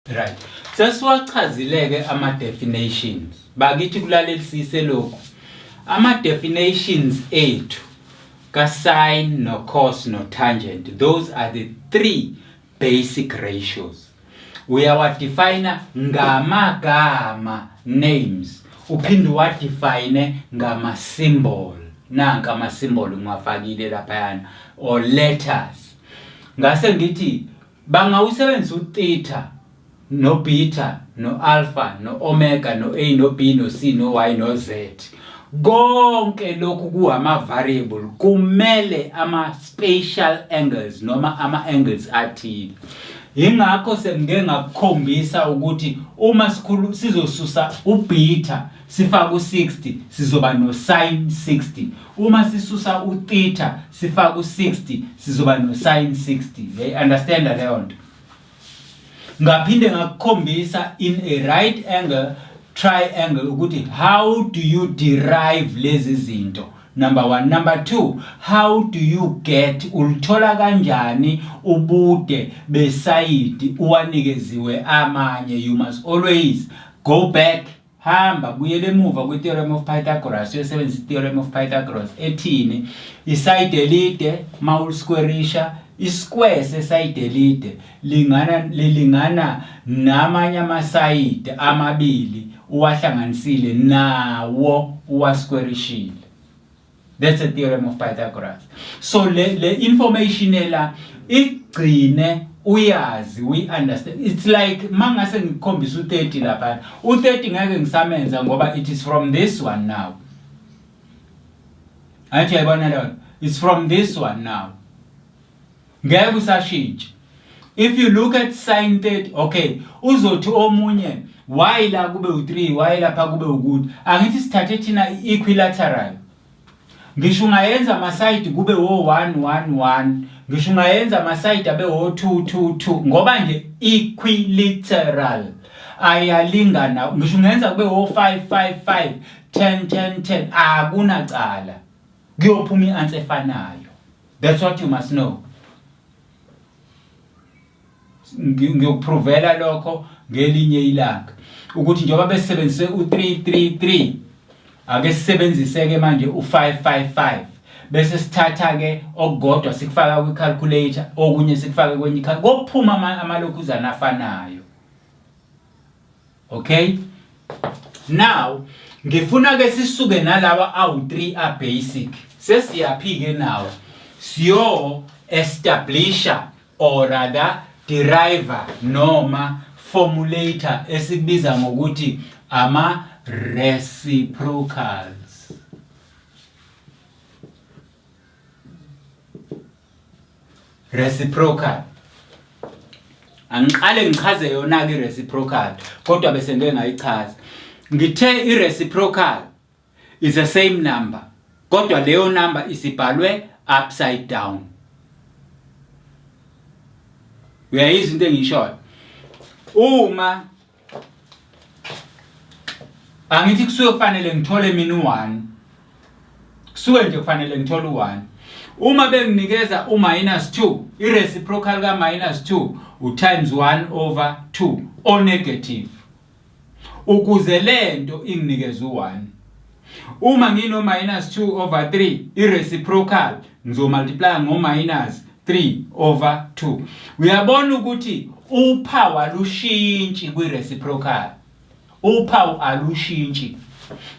Right. Sesiwachazile-ke ama-definitions. Bakithi kulalelisise lokhu. Ama-definitions ethu ka-sine no-cos no-tangent, those are the three basic ratios. Uyawadefina ngamagama names, uphinde uwadefine ngama-symbol. Nanka ama-symbol ngiwafakile laphayana or letters. Ngase ngithi Bangawusebenzisa utheta no-beta no-alpha no-omega no-A no-B no-C no-Y no-Z. Konke lokhu kuwama-variable kumele ama-spatial angles noma ama-angles athile. Yingakho sengike ngakukhombisa ukuthi uma sikhulu sizosusa ubeta sifake u-60 sizoba no-sin 60. Uma sisusa utheta sifake u-60 sizoba no-sin 60. Uyayi-understanda leyo nto? Ngaphinde ngakukhombisa in a right angle triangle ukuthi how do you derive lezi zinto. Number 1, number 2, how do you get, ulithola kanjani ubude besayidi uwanikeziwe amanye. You must always go back, hamba buyele emuva kwi-theorem of Pythagoras, uyosebenzisa i-theorem of Pythagoras ethini, isayidi elide mawulisquarisha, isquare sesayidi elide lingana lilingana namanye amasayidi amabili uwahlanganisile nawo uwasquarishile. That's the theorem of Pythagoras. So le information ela igcine uyazi, we understand. It's like mangase ngikukhombisa u30 lapha, u30 ngeke ngisamenza ngoba it is from this one now. Athi uyayibona leyo, it's from this one now, ngeke usashintsha. If you look at sin 30, okay, uzothi omunye why la kube u3, why lapha kube ukuthi, angithi sithathe thina equilateral. Ngisho ungayenza ama-side kube wo-1 1 1, ngisho ungayenza ama-side abe wo-2 2 2, ngoba nje equilateral ayalingana. Ngisho ungenza kube wo-5 5 5, 10 10 10, akunacala, kuyophuma i-answer efanayo. That's what you must know. Ngiyokuprovela lokho ngelinye ilanga ukuthi njengoba besebenzise u-333, ake sisebenzise ke manje u-555, bese sithatha ke okukodwa sikufaka kwi-calculator, okunye sikufake kwenye, kokuphuma amalokhuzana afanayo. Okay, now ngifuna ke sisuke nalawa awu-3 a basic, sesiyaphi ke now? Siyo establisha or rather deriver noma formulator esikubiza ngokuthi ama reciprocals. Reciprocal, angiqale ngichaze yona ke reciprocal, kodwa bese ngeke ngayichaza. Ngithe i-reciprocal is the same number, kodwa leyo number isibhalwe upside down. Uyayizwa into engishoyo? Uma angithi kusuke kufanele ngithole mina u1, kusuke nje kufanele ngithole u1. Uma benginikeza u-minus 2, i-reciprocal ka-minus 2 u-times 1 over 2 o negative, ukuze lento inginikeze u1. Uma ngino minus 2 over 3, i-reciprocal ngizomultiply ngo minus 3 over 2. Uyabona ukuthi uphawu alushintshi kwi-reciprocal, uphawu alushintshi,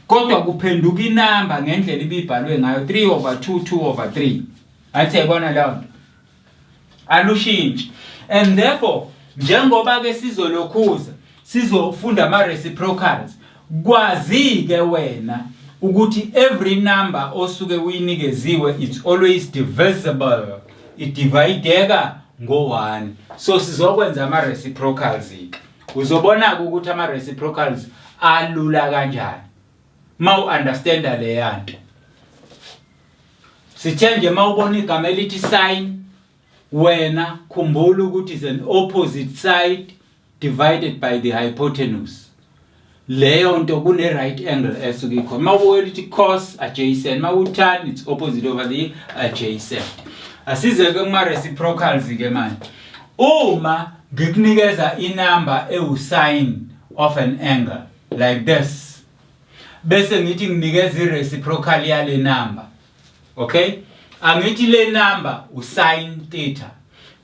kodwa kuphenduka inamba ngendlela ibibhalwe ngayo, 3 over 2, 2 over 3. Athi yayibona leyo nto, alushintshi. And therefore njengoba ke sizolokhuza sizofunda ama reciprocals, kwazi ke wena ukuthi every number osuke uyinikeziwe, it's always divisible, idivideka ngo-1. So sizokwenza ama reciprocals ke, uzobona ke ukuthi ama reciprocals alula kanjani ma u-understanda leya nto. Sithe nje ma ubona igama elithi sin, wena khumbula ukuthi is an opposite side divided by the hypotenuse. Leyo nto kune right angle esuke ikhona. Ma ubukela ukuthi cos, adjacent, ma u-tan, it's opposite over the adjacent. Asize ke kuma reciprocals ke manje. Uma Ngikunikeza inumber ewu-sine of an angle like this. Bese ngithi nginikeza i-reciprocal yale number. Okay? Angithi le number u-sine theta.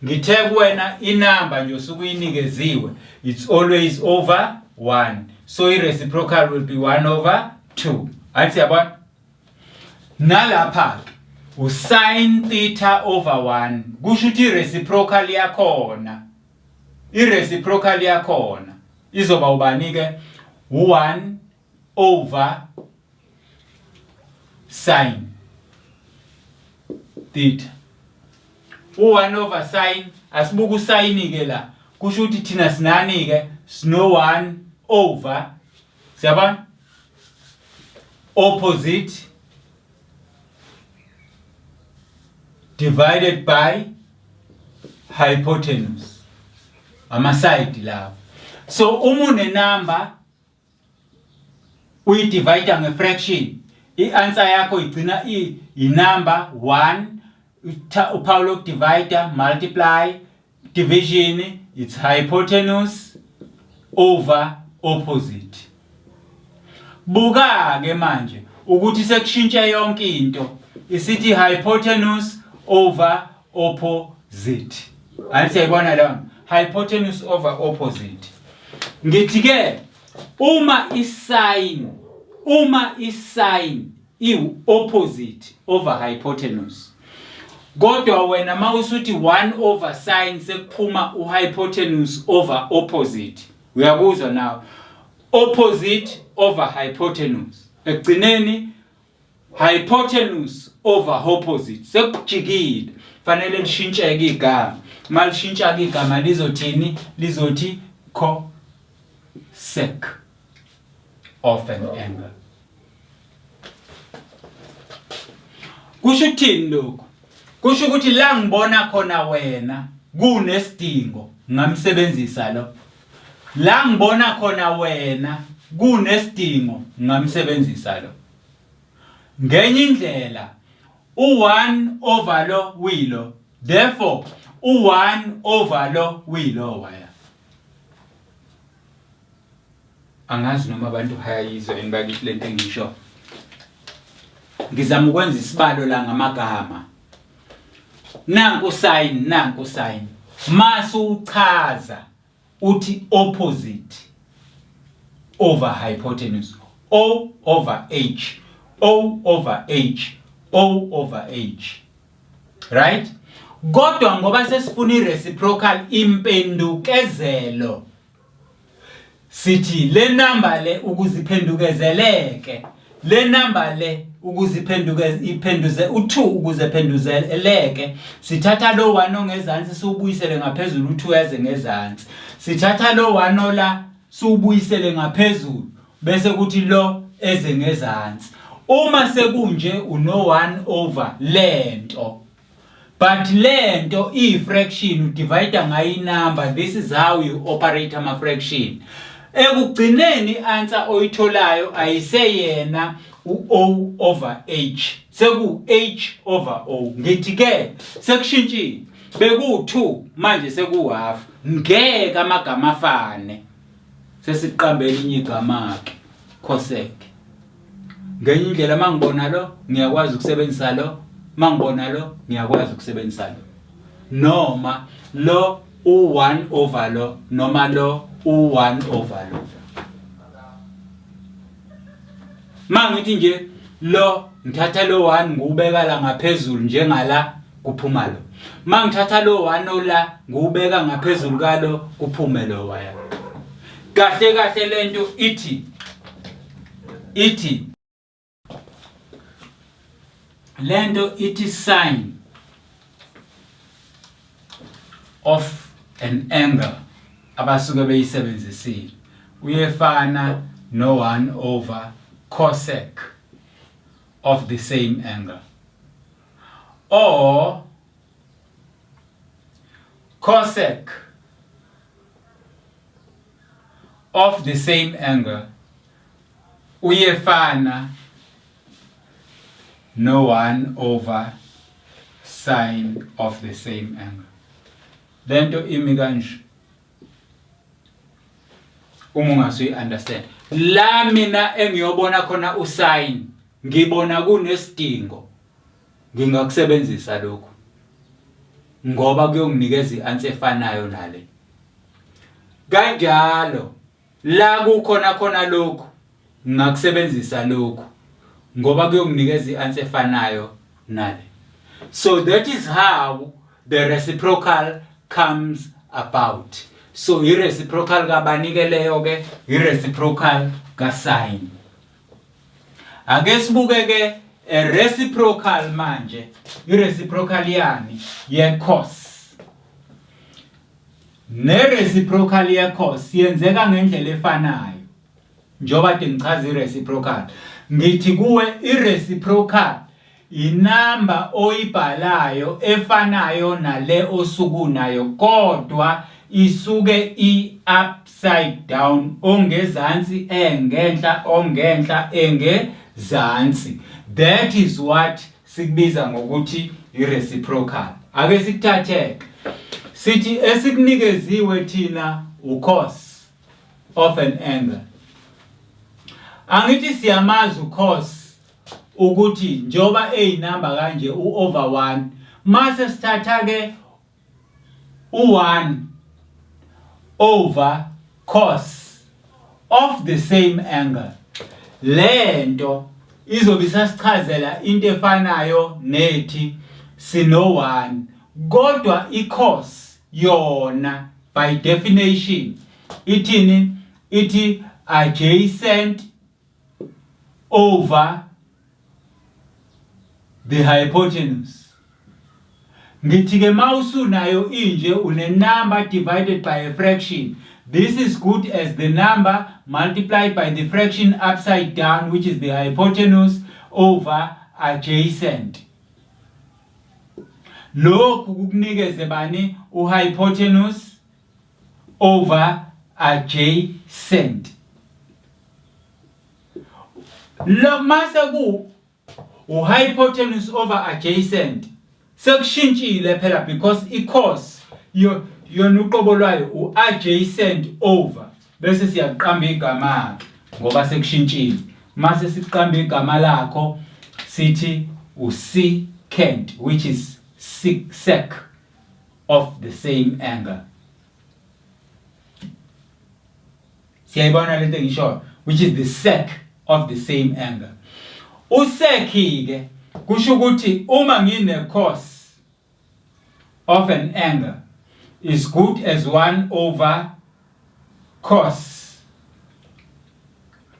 Ngithe kuwena inumber nje osuke uyinikeziwe it's always over 1. So i-reciprocal will be 1 over 2. Angithi siyabona? Nalapha ke u-sin theta over 1 kusho ukuthi i-reciprocal yakhona i-reciprocal yakhona izoba ubani ke u-1 over sin theta. U-1 over sin, asibuke usayini ke la, kusho ukuthi thina sinani ke? Sino 1 over, siyabona, opposite divided by hypotenuse, ama-side lawo. So uma une-number uyidivide nge-fraction, i-answer yakho igcina i-number 1, uphawu lokudivide, multiply, division, it's hypotenuse over opposite. Buka ke manje ukuthi sekushintshe yonke into, isithi hypotenuse over opposite. Angithi siyayibona leyo hypotenuse over opposite. Ngithi ke uma i-sine iwu-opposite over hypotenuse, kodwa wena uma usuthi 1 over sine sekuphuma u-hypotenuse over opposite. Uyakuzwa nawe? Opposite over hypotenuse, ekugcineni hypotenuse over opposite, sekujikile, fanele lishintsheke igama. Uma lishintsha-ke igama lizothini? Lizothi cosec of an angle. Kusho ukuthini lokhu? Kusho ukuthi la ngibona khona wena kunesidingo ngamsebenzisa lo, la ngibona khona wena kunesidingo ngamsebenzisa lo. Ngenye indlela u-1 over lo wilo, therefore u-1 over lo wilo waya. Angazi noma abantu hayayizwa yini bakithi lento engisho. Ngizama ukwenza isibalo la ngamagama. Nanku sign, nanku sign. Mase uchaza uthi opposite over hypotenuse, O over H, O over H, O over H, right? Kodwa ngoba sesifuna i-reciprocal, impendukezelo, sithi le number le ukuziphendukezeleke, le number le ukuziphendukeza iphenduze u2, ukuze phenduzeleke sithatha lo 1 ongezansi siwubuyisele ngaphezulu, u2 eze ngezansi. Sithatha lo 1 ola siwubuyisele ngaphezulu, bese kuthi lo eze ngezansi. Uma sekunje uno 1 over lento, but lento iyi-fraction, udivide ngayo inumber. This is how you operate ama-fraction. Ekugcineni i-answer oyitholayo ayiseyena u-O over H, seku-H over O. Ngithi ke sekushintshile, beku-2 manje seku-half. Ngeke amagama afane, sesiqambe elinye igama-ke, cosec. Ngenye indlela uma ngibona lo ngiyakwazi ukusebenzisa lo, uma ngibona lo ngiyakwazi ukusebenzisa lo, noma lo u-1 over lo, noma lo u-1 over lo. Ma ngithi nje lo ngithatha lo 1 ngiwubeka la ngaphezulu njengala, kuphuma lo. Ma ngithatha lo 1 ola ngiwubeka ngaphezulu kalo, kuphume lo waya. Kahle kahle lento ithi lento ithi sine of an angle abasuke beyisebenzisile uyefana no 1 over cosec of the same angle, or cosec of the same angle uyefana no 1 over sine of the same angle. Lento imi kanje. Uma ungasuyi-understand la mina engiyobona khona usign, ngibona kunesidingo, ngingakusebenzisa lokhu ngoba kuyonginikeza i-answer efanayo nale. Kanjalo la kukhona khona lokhu, ngingakusebenzisa lokhu ngoba kuyonginikeza i-answer efanayo nale. So that is how the reciprocal comes about. So i-reciprocal kabani ke leyo ke? I-reciprocal ka-sine. Ake sibuke ke a reciprocal manje. I-reciprocal yani? Ye-cos. Ne-reciprocal ye-cos yenzeka ngendlela efanayo. Njengoba kade ngichaza i-reciprocal, ngithi kuwe i-reciprocal inamba oyibhalayo efanayo nale osukunayo, kodwa isuke i-upside down, ongezansi engenhla, ongenhla engezansi. That is what sikubiza ngokuthi i-reciprocal. Ake sikuthatheke, sithi esikunikeziwe thina ucos of an angle. Angithi siyamazi ucos ukuthi njengoba eyinamba kanje u-over 1, mase sithatha ke u-1 over cos of the same angle, lento izobe isasichazela into efanayo nethi sino-1, kodwa i-cos yona by definition ithini? Ithi adjacent over the hypotenuse. Ngithi ke mawusunayo inje, une number divided by a fraction, this is good as the number multiplied by the fraction upside down, which is the hypotenuse over adjacent. Lokhu kukunikeze bani? Uhypotenuse over adjacent. Lo mase ku uhypotenuse over adjacent sekushintshile phela, because i-cos yona uqobo lwayo u-adjacent over, bese siyaqamba igama ke ngoba sekushintshile. Mase siqamba igama lakho sithi usecant, which is sec of the same angle. Siyayibona lento engishoyo, which is the sec of the same angle. Usec ke kusho ukuthi uma ngine cos of an angle is good as 1 over cos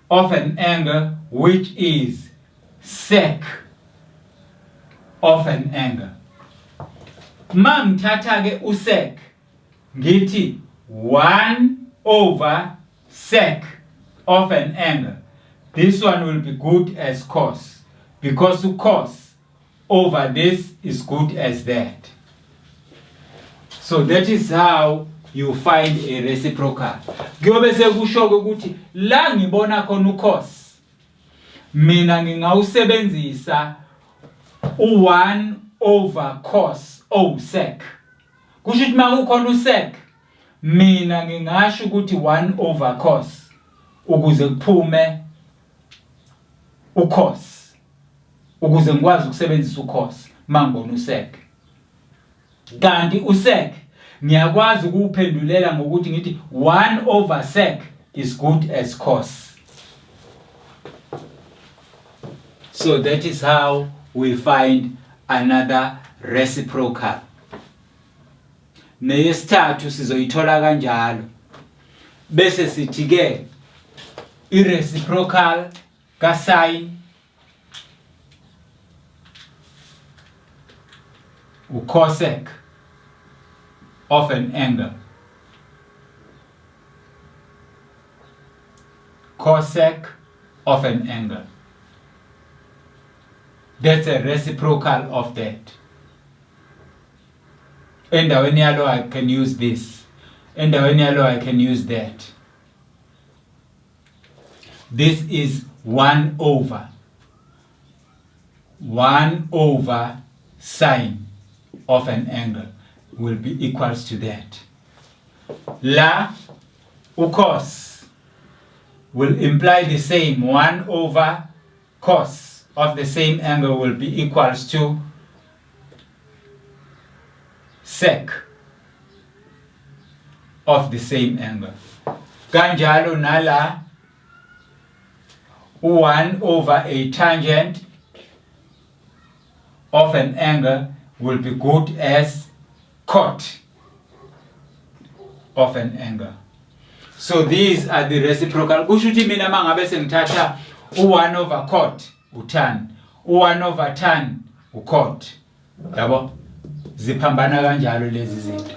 of an angle, which is sec of an angle. Mangithatha ke usec, ngithi 1 over sec of an angle, this one will be good as cos, because cos over this is good as that. So that is how you find a reciprocal. Kuyobe sekusho ukuthi la ngibona khona ucos, mina ngingawusebenzisa u1 over cos o sec. Kusho ukuthi makukhona usec, mina ngingasho ukuthi 1 over cos ukuze kuphume ucos, ukuze ngikwazi ukusebenzisa ucos mangibona usec. Kanti usec ngiyakwazi ukuwuphendulela ngokuthi ngithi 1 over sec is good as cos. So that is how we find another reciprocal. Neyesithathu sizoyithola kanjalo, bese sithi ke i-reciprocal ka-sine ucosec of an angle, cosec of an angle. That's a reciprocal of that. Endaweni yalo I can use this, endaweni yalo I can use that. This is 1 over 1 over sine of an angle will be equals to that. La ucos will imply the same 1 over cos of the same angle will be equals to sec of the same angle. Kanjalo nala u-1 over a tangent of an angle will be good as cot of an angle. So these are the reciprocal. Kusho ukuthi mina mangabe sengithatha u1 over cot u-tan, u1 over tan u-cot. Yabo? Ziphambana kanjalo lezi zinto.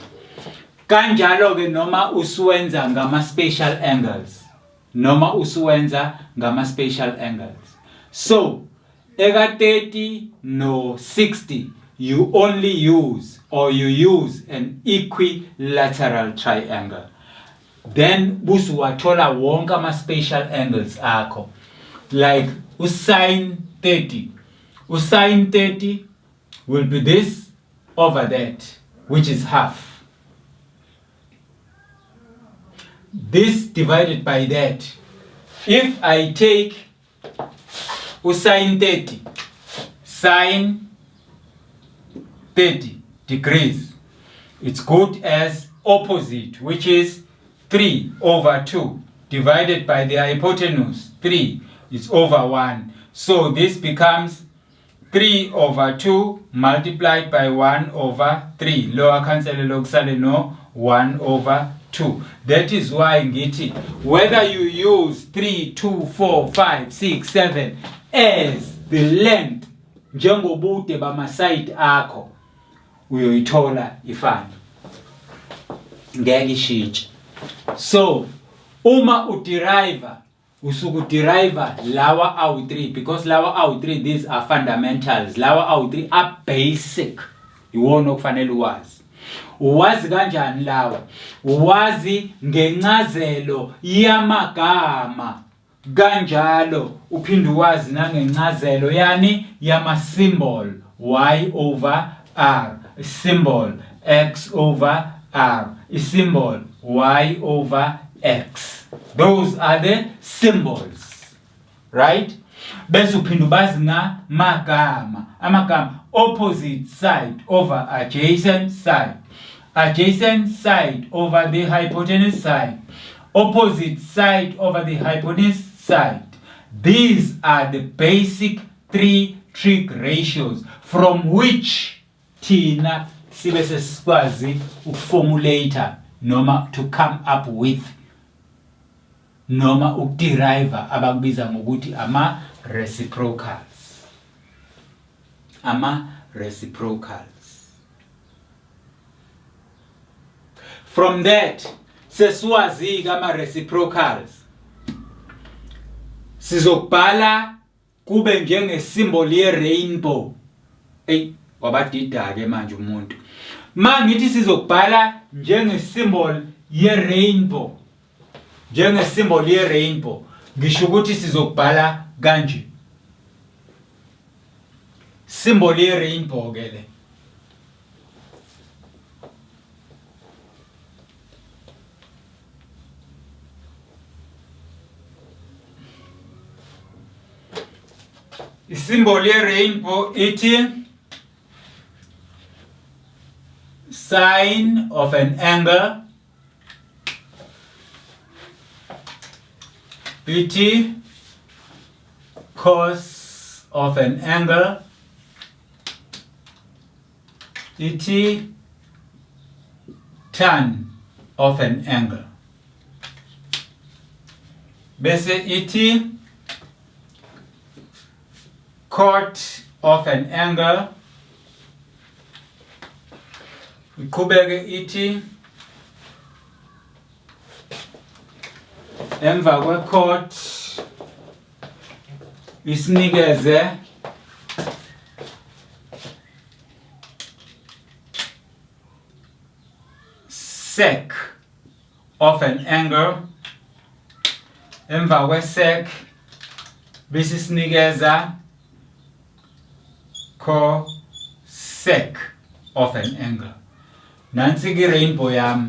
Kanjalo ke noma usuwenza ngama special angles. Noma usuwenza ngama special angles. So eka 30 no 60 you only use or you use an equilateral triangle. Then busuwathola wonke ama special angles akho. Like u-sin 30. U-sin 30 will be this over that, which is half. This divided by that. If I take u-sin 30, sin 30 degrees, it's good as opposite, which is 3 over 2 divided by the hypotenuse 3 is over 1. So this becomes 3 over 2 multiplied by 1 over 3. Lo akhansele lokusale no 1 over 2. That is why ngithi whether you use 3, 2, 4, 5, 6, 7 as the length njengobude bamasayidi akho uyoyithola ifana, ngeke ishintshe. So uma uderive, usuke uderive lawa awu-3 because lawa awu-3, these are fundamentals. Lawa awu-3 are basic, iwona okufanele uwazi. Uwazi kanjani lawa? Uwazi ngencazelo yamagama, kanjalo uphinde uwazi nangencazelo yani yama-symbol, y over r, symbol x over r, symbol y over x. Those are the symbols, right? Bese uphinde ubazi ngamagama, amagama opposite side over adjacent side, adjacent side over the hypotenuse side, opposite side over the hypotenuse side. These are the basic three trig ratios from which thina sibe sesikwazi ukuformulate noma to come up with noma ukuderive abakubiza ngokuthi ama reciprocals, ama reciprocals. From that sesiwazi ama reciprocals, sizokubhala kube njenge-symbol ye-rainbow. Ey, wabadida ke manje umuntu ma ngithi sizokubhala njenge-symbol ye-rainbow. Njenge-symbol ye-rainbow ngisho ukuthi sizokubhala kanje, symbol ye-rainbow ke le. Isimboli ye-rainbow ithi sine of an angle, ithi cos of an angle, ithi tan of an angle, bese ithi cot of an angle, iqhubeke ithi emva kwe-cot isinikeze sec of an angle, emva kwe-sec bese sinikeza cosec of an angle. Nansi ke rainbow yami.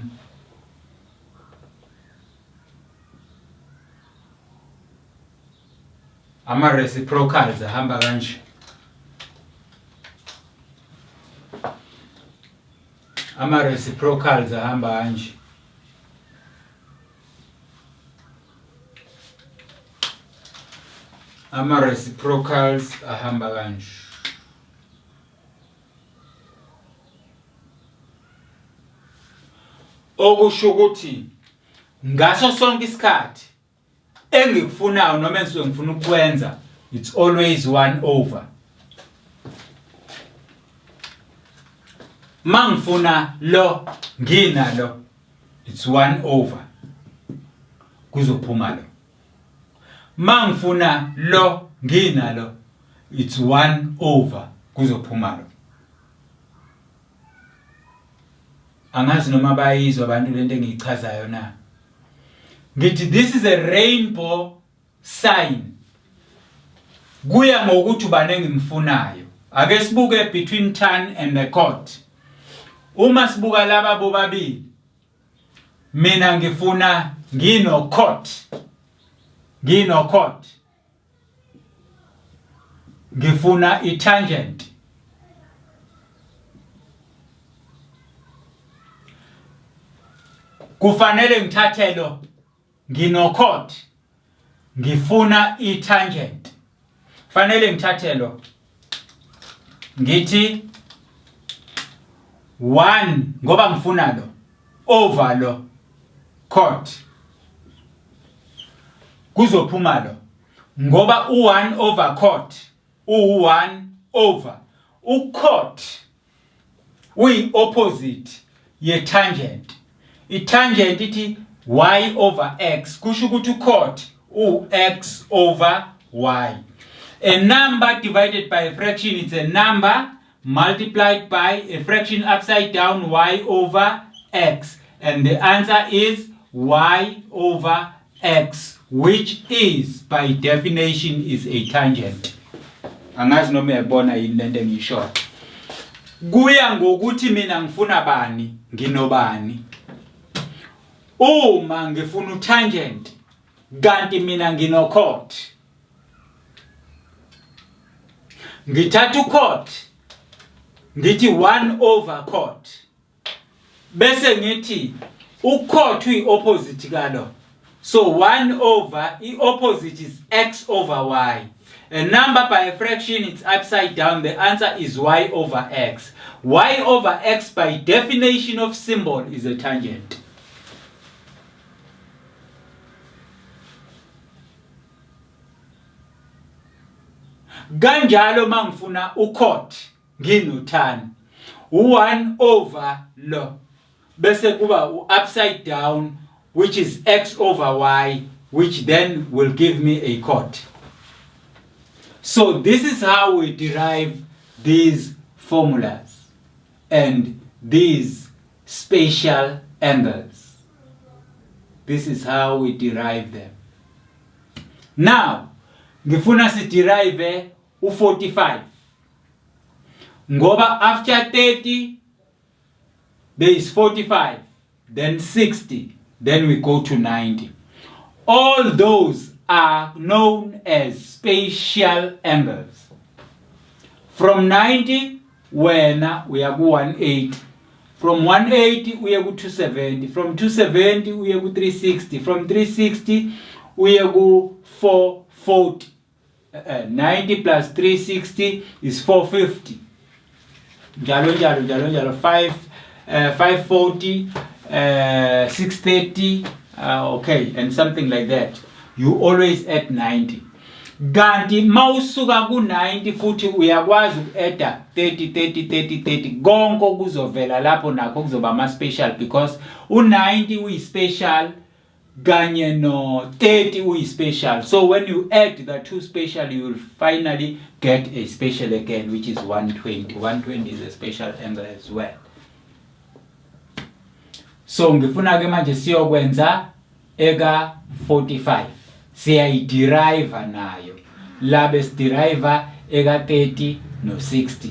Ama reciprocals ahamba kanje. Ama reciprocals ahamba kanje. Ama reciprocals ahamba kanje. Okusho ukuthi ngaso sonke isikhathi engikufunayo noma engisuke ngifuna ukukwenza, it's always 1 over. Mangifuna lo nginalo, it's 1 over, kuzophuma lo. Mangifuna lo nginalo, it's 1 over, kuzophuma lo. Angazi noma bayizwa abantu lento engiyichazayo na. Ngithi this is a rainbow sign, kuya ngokuthi ubani engimfunayo. Ake sibuke between tan and the cot. Uma sibuka laba bobabili, mina ngifuna ngino cot, ngino cot, ngifuna i-tangent. Kufanele ngithathe lo ngino-cot, ngifuna i-tangent. Fanele ngithathe lo ngithi 1 ngoba ngifuna lo over lo cot, kuzophuma lo ngoba u1 over cot u1 over ucot uyi opposite ye tangent. I-tangent ithi y over x, kusho ukuthi ucot u-x over y. A number divided by a fraction is a number multiplied by a fraction upside down, y over x, and the answer is y over x, which is by definition is a tangent. Angazi noma uyayibona yini lento engiyishoyo. Kuya ngokuthi mina ngifuna bani, nginobani. Uma ngifuna utangent kanti mina ngino-cot, ngithatha ucot ngithi 1 over cot, bese ngithi ucot uyi-opposite kalo, so 1 over i-opposite is x over y. A number by a fraction, it's upside down. The answer is y over x. Y over x by definition of symbol is a tangent. Kanjalo mangifuna ucot nginotan, u1 over lo bese kuba u-upside down, which is x over y, which then will give me a cot. So this is how we derive these formulas and these spatial angles. This is how we derive them. Now ngifuna si derive u45 ngoba after 30 there is 45, then 60, then we go to 90. All those are known as spatial angles. From 90 wena uya ku 180, from 180 uye ku 270, from 270 uye ku 360, from 360 uye ku 440. 90 plus 360 is 450, njalo njalo njalo njalo, 5 540, 630, okay, and something like that. You always add 90. Kanti mawusuka ku 90 futhi uyakwazi uku-adda 30 30 30 30, konke okuzovela lapho nakho kuzoba ama special, because u90 uyi special kanye no 30 uyi special. So when you add the two special, you will finally get a special again, which is 120. 120 is a special angle as well. So ngifuna ke manje siyokwenza eka 45. Siyayiderive nayo la besiderive eka 30 no 60.